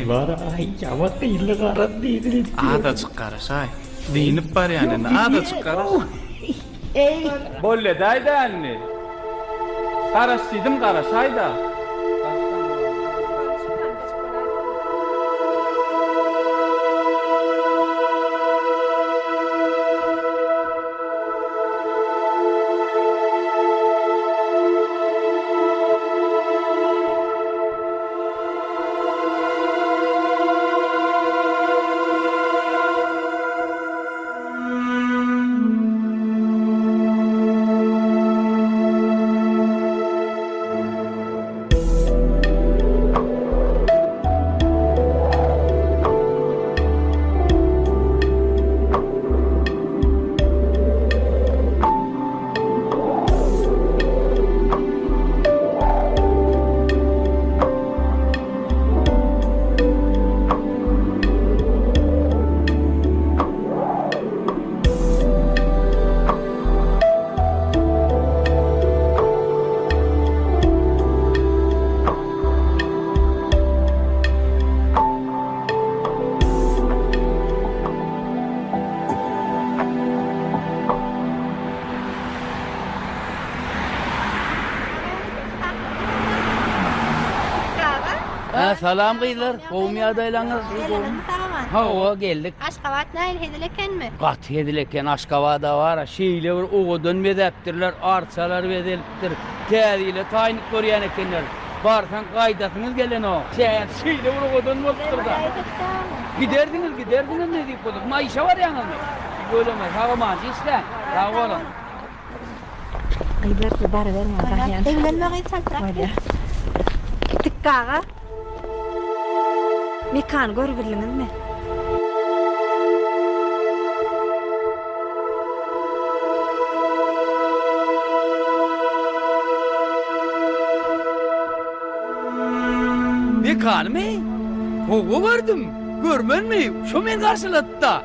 Bar-aý, ýaman gyýyly garan diýdi. Azajyk garaşaý. Dynyp barýan indi, azajyk garaş. Bolýadaý-da indi. Garaş diýdim, garaşaý-da. Hä, salam gyzlar, gowumy ýagdaýlaryňyz? Geldiňizmi sag-aman? Hawa, geldik. Aşgabat nähili hezil ekenmi? Gaty hezil eken, Aşgabada bar-a, şeýle bir owadan bezäpdirler, arçalar bezelipdir, täze ýyla taýynlyk görýän ekenler. Barsaň gaýdasyňyz gelenok. Şäher şeýle bir owadan bolupdyr-da. Gidersiňiz, gidersiňiz nesip bolsa. Maýyşa barýaňyzmy? Tüweleme, sag-amança işläň. Sag boluň. Gyzlar siz baryberiň men barýan. Eglenme gyz çaltrak git. Gitdik aga. Mekany görübildiňizmi? Mekanymy? Hawa gördüm. Görmenmi? Şo meni garşylady-da.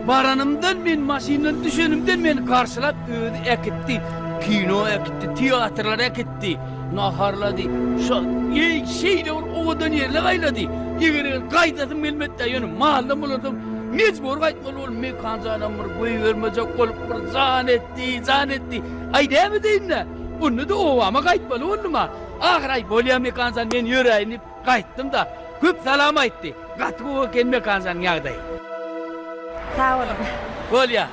Baranymdan men maşyndan düşenimden meni garşylap özi äkitdi. Kino äkitdi, teatrlara äkitdi, naharlady. Şo eý şeýle bir owadan ýerler aýlady. Eger-eger gaýdasym gelmedi-dä, ýöne maldan bolardan mejbur gaýtmaly boldum. Mekan janam bir goýbermejek bolup bir jan etdi, jan etdi. Aý näme edeýin-dä? Onda-da obama gaýtmaly boldum-a. Ahyr aý bolýa Mekan jan men ýöräýin diýip gaýtdym-da. Köp salam aýtdy. Gaty gowy eken Mekan janyň ýagdaýy. Sag boluň. Bolýa.